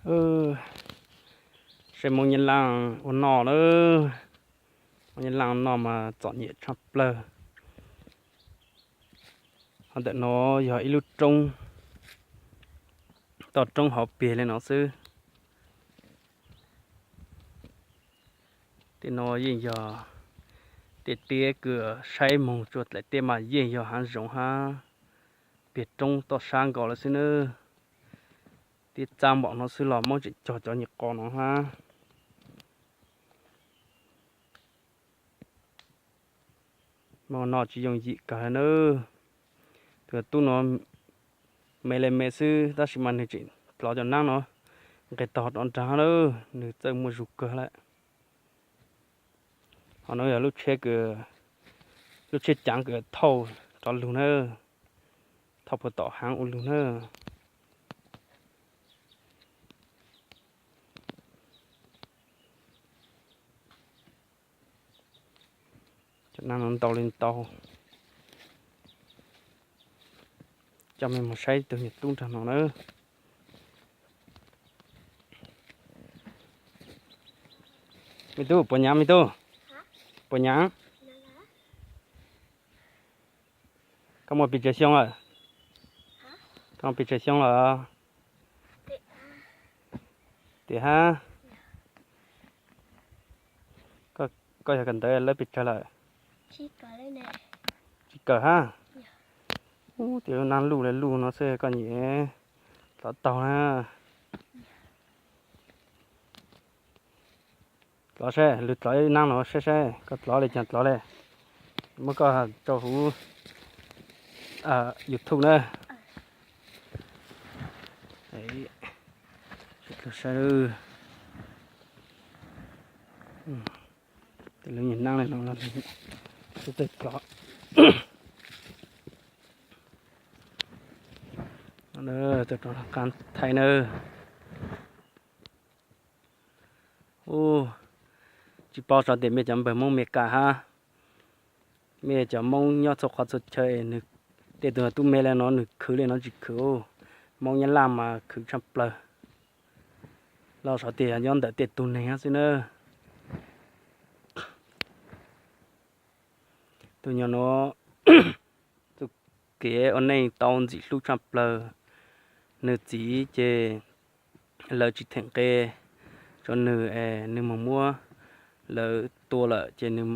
Saib Hmoob Nyab Laj ua noj na, Hmoob Nyab Laj ua noj mas txom nyem tshaj plaws. Ho ntawm no yog ib lub roob, toj roob hauv pliag li no xwb. Tej no yeej yog tej tiab kws saib moog tsua dlaim tej mas yeej yog haav zoov hab pliag roob toj sab nkaus lawm xwb nawb. Tib txab npaum no xwb los muab tseem cog cov nyuag qos no hab. Muaj noj tsis yooj yim kawg nawb. Tus tub no me li me xwb tab sis mas nwg tseem dlov cov naab no nqes tog rov nraag lawm, nwg txawj muaj zug kawg lawm. Ho no yog lub tsheb, lub tsheb caav kws thauj rov lug na, thauj puag tom haav ua lug na. Cov naab no ntau li ntau. Coj mej mus saib tug nyuag tub nraag no na. Me tub, puas nyaav me tub? Puas nyaav? Koj muaj pes tsawg xyoo lawm? Koj muaj pes tsawg xyoo lawm? Tias hab, koj yog kawm ntawv lawv pes tsawg lawm? Tsis kawm hab. Ub, tias lub naab luj li luj no xwb koj nyiam dlov taug na. Dlov saib, lug dlov ib naab no saib saib koj dlov li caag dlov li. Muab koj rau huv YouTube na. Saib, lub nyuag naab li no, tub tawg dlov. Thaij na. Ub, tsis paub xyov tias mej cov npawg Moob Mes Kas hab mej cov Moob nyob txhua qhov txhua chaw, tej tug tub me li no nwg khwv li no tsis khwv. Moob Nyab Laj mas khwv tshaj plawg. Los xyov tias nyob ntawm tej tug neeg hab xwb na. Tug nyuag nuav, txuj kev ua neej tau ntxim hlub tshaj plawg. Nwg txiv ces lawv tsis them nqe rua nwg es nwg moog muab lawv tua lawm ces nwg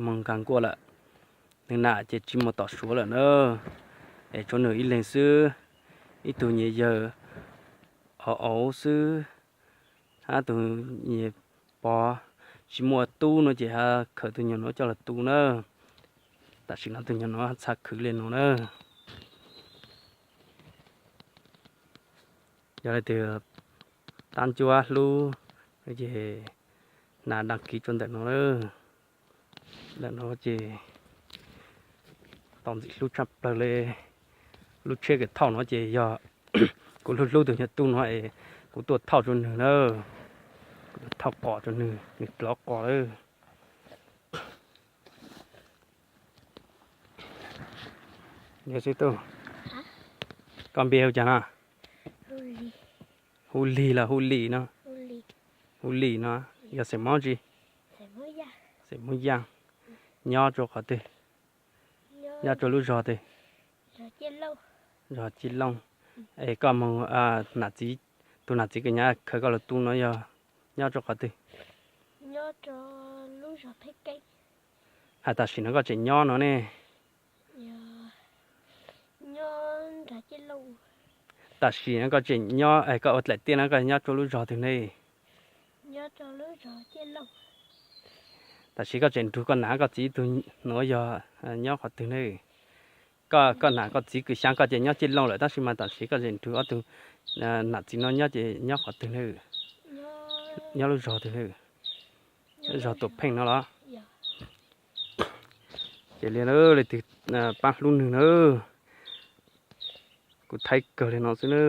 moog nkaag nkuaj lawm. Nwg nam ces tsis muaj tom Suav lawm na, es tshuav nwg ib leeg xwb, ib tug nyuag yawg auv auv xwb, hab tug nyuag pog tsis muaj tub no ces hab khaws tug nyuag nuav coj lug tu na. Tam sim no tug nyuag nuav txhaj khwv li no na. Yog le tug tab ncuab hlub ces hnav dag kiv rua ntawm no na. Ntawm no ces tau ntxim hlub tshaj plawg le. Lub tsheb kws thauj no ces yog kuv hlub hlub tug nyuag tub no es kuv tuaj thauj rua nwg na. Kuv tuaj thauj qos rua nwg, nwg dlov qos lawm. Yog xib tub, koj npe hu caag no? Hu Lig los hu Lim no? Hu Lim no. Yog xeem Moob tsi? Xeem Moob Yaaj. Nyob rua qhov twg? Nyob rua lub zog twg? Zog Ciaj Looj. Es koj moog, tug nam txiv kws nyaav khaws koj lug tu no yog nyob rua qhov twg? Hais tam sim no koj tseem nyob no ne? Tam sim no koj tseem nyob, koj ua dlaim tiaj no koj nyob rua lub zog twg ne? Tam sim koj tseem nrug koj nam koj txiv tug nuav yog nyob qhov twg ne? Koj nam koj txiv kws xyaa koj ces nyob Ciaj Looj lawm tab sis mas tam sim koj tseem nrug ob tug nam txiv no nyob ces nyob qhov twg ne? Nyob lub zog twg ne? Zog Tuam Pheej no los? Ces li, leej twg paab hlub nwg na, kuv thaij kawg li no xwb na.